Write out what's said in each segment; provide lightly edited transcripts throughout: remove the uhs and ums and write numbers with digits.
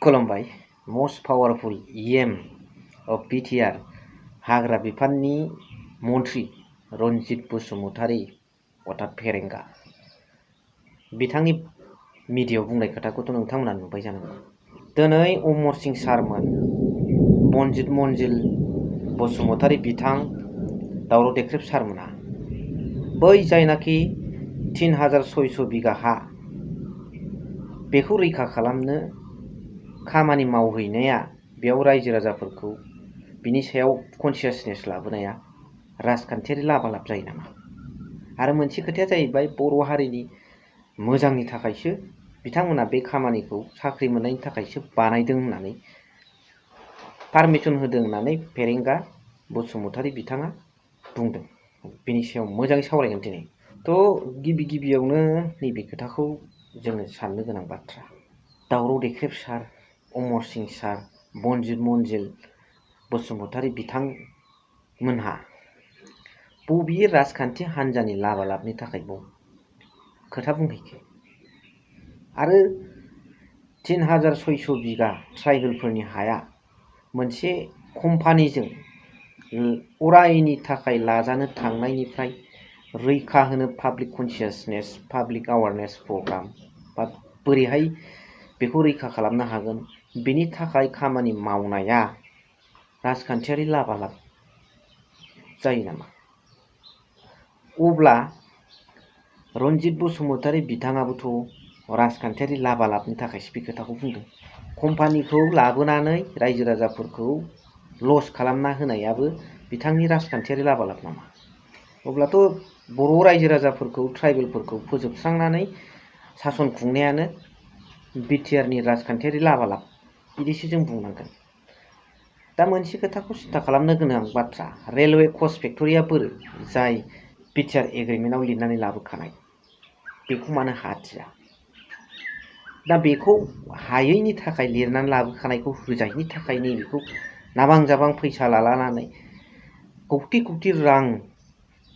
खुलुमबाय। Most powerful EM of BTR हाग्रा बिफाननि मन्थ्रि रनजित बसुमतारी अर्थात फेरेंगा बिथांनि मिडियायाव बुंनाय खोथाखौथ' नोंथांमोना नुबाय जानांगौ। दिनै अमर सिंह सारमोन, बनजित मन्जिल बसुमतारी बिथां, दावराव देख्रेब सारमोना बै जायनाखि 3600 बिगा हा बेखौ रैखा खालामनो खामानि मावहैनाया, बेयाव रायजो राजाफोरखौ बिनि सायाव कनसियासनेस लाबोनाया राजखान्थियारि लाबालाब जायो नामा? आरो मोनसे खोथाया जाहैबाय, बर' हारिनि मोजांनि थाखायसो बिथांमोना बे खामानिखौ साख्रि मोननायनि थाखायसो बानायदों होननानै पारमिसन होदों होननानै फेरेंगा बसुमतारी बिथाङा बुंदों। बेनि सायाव मोजाङै सावरायगोन दिनै। गिबियावनो नैबे खोथाखौ जोङो साननो गोनां बाथ्रा। दावराव देख्रेब सार, अमर सिंह सार, बनजित मन्जिल बसुमतारी बिथांमोनहा बबे राजखान्थि हान्जानि लाबालाबनि थाखाय खोथा बुंहैखो? आरो 3600 बिगा ट्राइबेलफोरनि हाया मोनसे कम्पानिजों अरायनि थाखाय लाजानो थांनायनिफ्राय रैखा होनो public consciousness, public awareness programme बा बोरैहाय बेखौ रैखा खालामनो हागोन, बेनि थाखाय खामानि मावनाया राजखान्थियारि लाबालाब जायो नामा? अब्ला रनजित बसुमतारी बिथाङाबोथ' राजखान्थियारि लाबालाबनि थाखायसो बे खोथाखौ बुंदों। कम्पानिखौ लाबोनानै रायजो राजाफोरखौ लस खालामना होनायाबो बिथांनि राजखान्थियारि लाबालाब नामा? अब्लाथ' बर' रायजो राजाफोरखौ, ट्राइबेलफोरखौ फोजोबस्रांनानै सासन खुंनायानो BTRनि राजखान्थियारि लाबालाब, बिदिसो जों बुंनांगोन। दा मोनसे खोथाखौ सिन्था खालामनो गोनां बाथ्रा, रेलवे कच फेक्टरिया बोरो जाय BTR एग्रिमेन्टआव लिरनानै लाबोखानाय, बेखौ मानो हादिया? दा बेखौ हायैनि थाखाय, लिरनानै लाबोखानायखौ होजायैनि थाखाय नैबेखौ नाबां जाबां फैसा लालानानै कौटि कौटि रां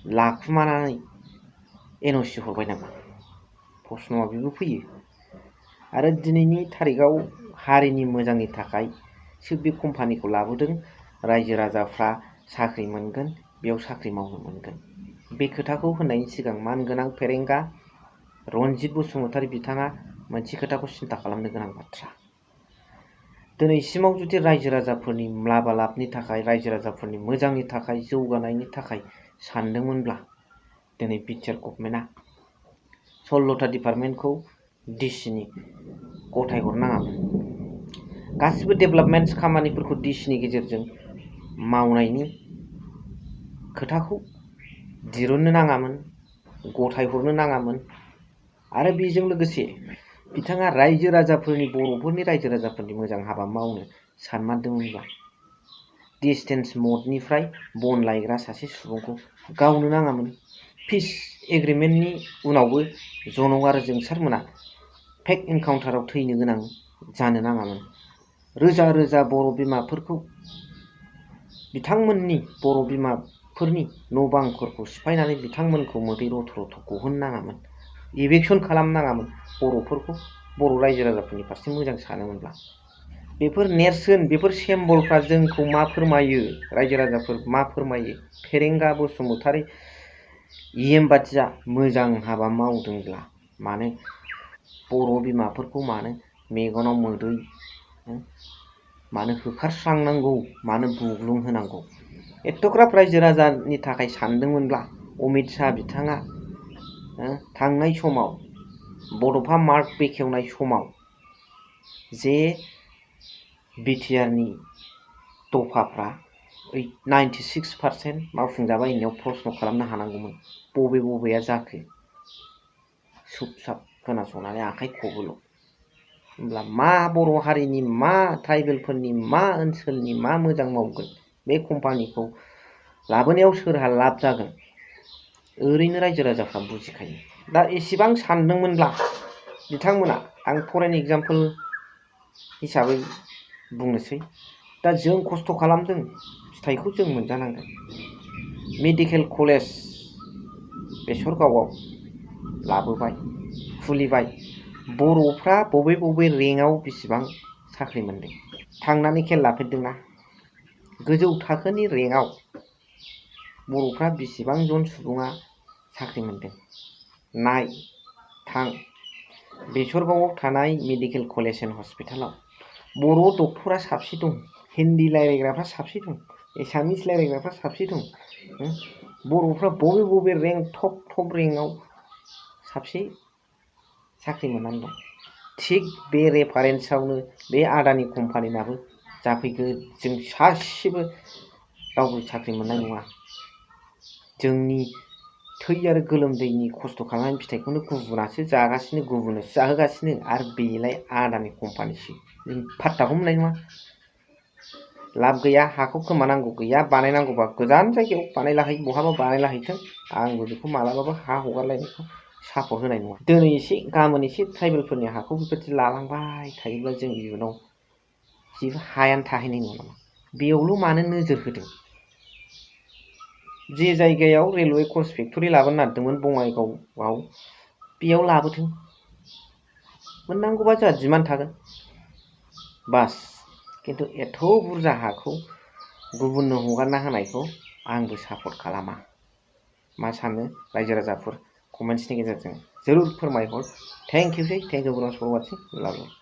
लाखुमानानै NOC हरबाय नामा? प्रश्नआ बेबो फैयो। आरो दिनैनि थारिखआव हारिनि मोजांनि थाखायसो बे कम्पानिखौ लाबोदों, रायजो राजाफ्रा साख्रि मोनगोन, बेयाव साख्रि मावनो मोनगोन। बे खोथाखौ होननायनि सिगां मानगोनां फेरेंगा रनजित बसुमतारी बिथाङा मोनसे खोथाखौ सिन्था खालामनो गोनां बाथ्रा। दिनैसिमाव जुदि रायजो राजाफोरनि लाबालाबनि थाखाय, रायजो राजाफोरनि मोजांनि थाखाय, जौगानायनि थाखाय सानदोंमोनब्ला दिनै BTR गभर्नमेन्टआ 16टा डिपार्टमेन्टखौ DCनि गथायहरनाङामोन। गासिबो डेभेलपमेन्ट खामानिफोरखौ DCनि गेजेरजों मावनायनि खोथाखौ दिरुननो नाङामोन, गथायहरनो नाङामोन। आरो बेजों लोगोसे बिथाङा रायजो राजाफोरनि, बर'फोरनि रायजो राजाफोरनि मोजां हाबा मावनो सानमारदोंमोनब्ला डिस्टेन्स मदनिफ्राय बन लायग्रा सासे सुबुंखौ गावनो नाङामोन। पिस एग्रिमेन्टनि उनावबो जनक आरो जोंसारमोना फेक एनकाउन्टाराव थैनो गोनां जानो नाङामोन। रोजा रोजा बर' बिमाफोरखौ, बिथांमोननि बर' बिमाफोरनि न' बांफोरखौ सिफायनानै बिथांमोनखौ मोदै रथ' रथ' गहोनो नाङामोन, इभिकसन खालामनाङामोन। बर'फोरखौ, बर' रायजो राजाफोरनि फारसे मोजां सानोमोनब्ला बेफोर नेरसोन, बेफोर सेम्बलफ्रा जोंखौ मा फोरमायो, रायजो राजाफोर मा फोरमायो? फेरेंगा बसुमतारी EM बादिया मोजां हाबा मावदोंब्ला मानो बर' बिमाफोरखौ मानो मेगनाव मोदै, मानो होखारस्रांनांगौ, मानो बुग्लुंहोनांगौ? एथ'ग्राब रायजो राजानि थाखाय सानदोंमोनब्ला अमित शाह बिथाङा थांनाय समाव बड'फा मार्क बेखेवनाय समाव जे BTRनि दफाफ्रा 96% मावफुंजाबाय होननायाव प्रश्न खालामनो हानांगौमोन। बबे बबेया जाखो? सुब-साब खोनासंनानै आखाइ खबोल'। होमब्ला मा बर' हारिनि, मा ट्राइबेलफोरनि, मा ओनसोलनि मा मोजां मावगोन? बे कम्पानिखौ लाबोनायाव सोरहा लाब जागोन? ओरैनो रायजो राजाफ्रा बुजिखायो। दा एसेबां सानदोंमोनब्ला बिथांमोना, आं फर एन एग्जाम्पल हिसाबै बुंनोसै, दा जों खस्थ' खालामदों, फिथाइखौ जों मोनजानांगोन। मेडिकेल कलेज बेसरगावआव लाबोबाय, खुलिबाय। बर'फ्रा बबे बबे रेंकआव बेसेबां साख्रि मोनदों। थांनानै खेल लाफेरदोंना गोजौ थाखोनि रेंकआव बर'फ्रा बेसेबां जन सुबुङा साख्रि मोनदों नाय। थां बेसरगावआव थानाय मेडिकेल कलेज एन्ड हस्पिटालाव बर' डक्टरा साबसे दं, हिन्दी रायज्लायग्राफ्रा साबसे दं, एसामिस रायज्लायग्राफ्रा साबसे दं, बर'फ्रा बबे बबे रेंक टप रेंकआव साबसे साख्रि मोननानै दं। थिग बे रेफारेन्सआवनो बे आदानि कम्पानिनाबो जाफैगोन। जों सासेबो रावबो साख्रि मोननाय नङा। जोंनि थै आरो गोलोमदैनि खस्थ' खालामनायनि फिथाइखौनो गुबुनासो जागासिनो, गुबुननोसो जाहोगासिनो, आरो बेलाय आदानि कम्पानिसो। जों फात्ताखौ मोननाय नङा। लाब गैया, हाखौ खोमानांगौ गैया, बानायनांगौबा गोजान जायगायाव बानायलाहै, बहाबा बानायलाहैथों। आंबो बेखौ मालाबाबो हा हगारलायनायखौ सापर्ट होनाय नङा। दिनै एसे गाबोन एसे ट्राइबेलफोरनि हाखौ बेबायदि लालांबाय थायोब्ला जों इयुनाव जेबो हायानो थाहैनाय नङा नामा? बेयावल' मानो नोजोर होदों? जे जायगायाव रेलवे कच फेक्टरि लाबोनो नागिरदोंमोन बङाइगावआव, बेयाव लाबोथों। मोननांगौबा जोंहा डिमान्ड थागोन बास। खिन्थु एथ' बुरजा हाखौ गुबुननो हगारना होनायखौ आंबो सापर्ट खालामा। मा सानो रायजो राजाफोर? कमेन्ट्सनि गेजेरजों जरुर फोरमायहर। थेंक इउ भेरि माच फर वाचिं। लाभ इउ।